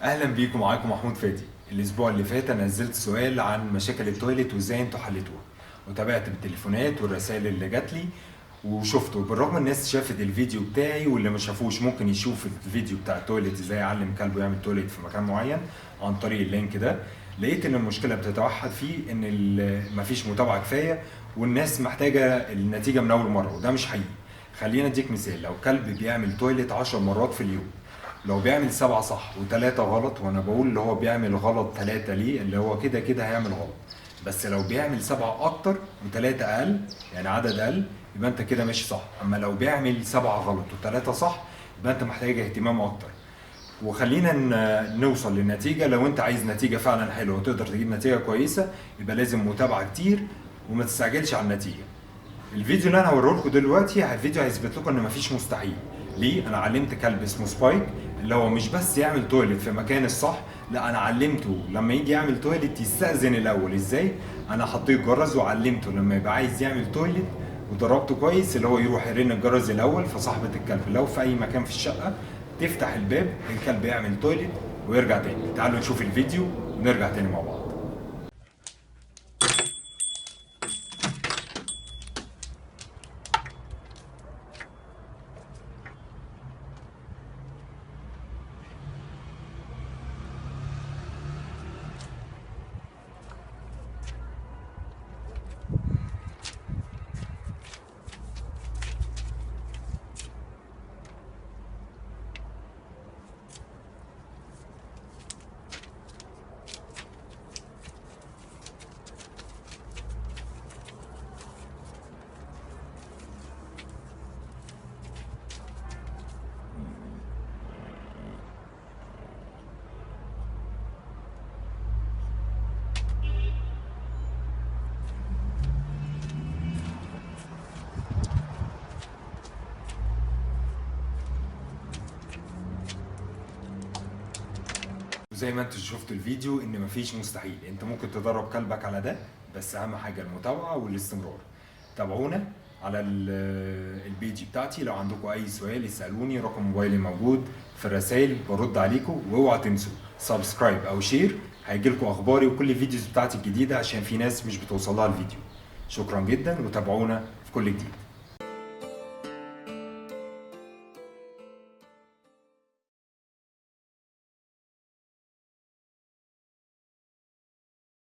اهلا بيكم، معاكم محمود فادي. الاسبوع اللي فات انا نزلت سؤال عن مشاكل ال toilet وازاي انتوا حلتوها، وتابعت بالتليفونات والرسائل اللي جات لي وشفته. بالرغم الناس شافت الفيديو بتاعي، واللي ما شافوش ممكن يشوف الفيديو بتاع ال toilet ازاي اعلم كلبه يعمل toilet في مكان معين عن طريق ال link ده. لقيت ان المشكلة بتتوحد فيه ان مفيش متابعه كفاية، والناس محتاجه النتيجة من اول مرة، وده مش حقيقي. خلينا اديك مثال، لو كلب بيعمل toilet 10 مرات في اليوم، لو بيعمل 7 صح و3 غلط، وانا بقول اللي هو بيعمل غلط 3 ليه؟ اللي هو كده كده هيعمل غلط، بس لو بيعمل 7 اكتر و3 اقل، يعني عدد اقل، يبقى انت كده ماشي صح. اما لو بيعمل 7 غلط و3 صح، يبقى انت محتاج اهتمام اكتر. وخلينا نوصل للنتيجة. لو انت عايز نتيجة فعلا حلوة وتقدر تجيب نتيجة كويسة، يبقى لازم متابعة كتير وما تستعجلش على النتيجة. الفيديو اللي انا هوريه لكم دلوقتي الفيديو هيثبت لكم ان مفيش مستحيل. ليه؟ انا علمت كلب اسمه سبايك اللي هو مش بس يعمل toilet في مكان الصح، لا انا علمته لما يجي يعمل toilet يستأذن الاول. ازاي؟ انا حطيت جرس وعلمته لما يبقى عايز يعمل toilet ودربته كويس اللي هو يروح يرن الجرس الاول، فصاحبة الكلب لو في اي مكان في الشقة تفتح الباب، الكلب يعمل toilet ويرجع تاني. تعالوا نشوف الفيديو ونرجع تاني مع بعض. وزي ما انتوا شفتوا الفيديو ان مفيش مستحيل، انت ممكن تدرب كلبك على ده، بس اهم حاجة المتابعة والاستمرار. تابعونا على ال page بتاعتي، لو عندكم اي سؤال اسالوني، رقم موبايلي موجود في الرسائل برد عليكم. واوعوا تنسوا subscribe او share، هيجيلكم اخباري وكل ال videos بتاعتي الجديدة عشان في ناس مش بتوصلها الفيديو. شكرا جدا وتابعونا في كل جديد.